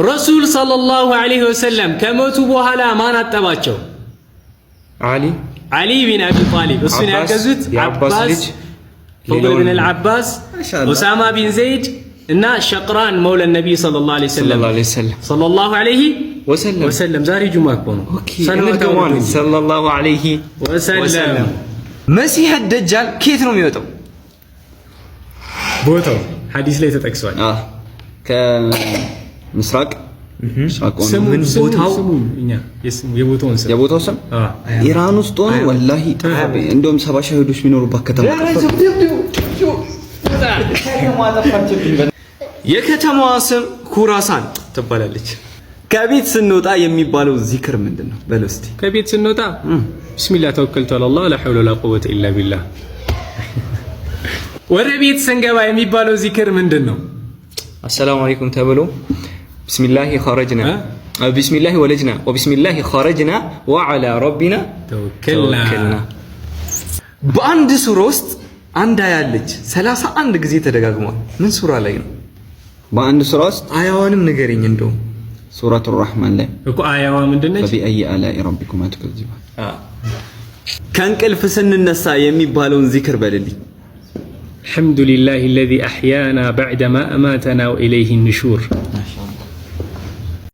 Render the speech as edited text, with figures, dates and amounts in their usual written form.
ረሱል ሰለላሁ ዐለይሂ ወሰለም ከሞቱ በኋላ ማን አጠባቸው? ዓሊ። ዓሊ ቢን አቢ ጣሊብ። እሱን አባስ፣ ያገዙት የአባስ አባስ፣ ልጅ ፈድል ብን አልዓባስ፣ ኡሳማ ቢን ዘይድ እና ሸቅራን መውለ ነቢይ ሰለላሁ ዐለይሂ ወሰለም። ሰለላሁ ዐለይሂ ወሰለም። ሰለላሁ ዐለይሂ ወሰለም። ወሰለም። ዛሬ ጁማ እኮ ነው። Okay፣ ሰለዋት እንድገመዋለን። አውርዱ እንጂ። ሰለላሁ ዐለይሂ ወሰለም። መሲህ ደጃል ከየት ነው የሚወጣው? ቦታው ሐዲስ ላይ ተጠቅሷል። ከምስራቅ ምስራቅ ሆኖ ስሙን ምን ስሙን ቦታው? ስሙን እኛ የቦታውን ስም። የቦታው ስም ኢራን ውስጥ ሆኖ ወላሂ ጠፋብኝ። እንደውም 70 ሺህ የሚኖሩባት ከተማ ጠፋብኝ። የከተማዋ ስም ኩራሳን ትባላለች። ከቤት ስንወጣ የሚባለው ዚክር ምንድን ነው? በለው እስቲ። ከቤት ስንወጣ ቢስሚላህ ተወከልቱ ዐለላህ ላ ሐውለ ወላ ቁወተ ኢላ ቢላህ። ወደ ቤት ስንገባ የሚባለው ዚክር ምንድን ነው? አሰላሙ አለይኩም ተብሎ ቢስሚላሂ ኸረጅና፣ ቢስሚላሂ ወለጅና ወቢስሚላሂ ኸረጅና ወዐላ ረቢና ተወከልና። ተወከልና። በአንድ ሱራ ውስጥ አንድ አያ አለች፣ 31 ጊዜ ተደጋግሟል። ምን ሱራ ላይ ነው? በአንድ ሱራ ውስጥ። አያዋንም ንገረኝ እንደውም። ሱረቱ ራህማን ላይ። እኮ አያዋ ምንድን ነች? ፈቢአይ አላኢ ረቢኩማ ቱከዚባን። ከእንቅልፍ ስንነሳ የሚባለውን ዚክር በልልኝ። አልሐምዱሊላህ አለዚ አሕያና በዕደ ማ አማተና ወኢለይሂ ንሹር።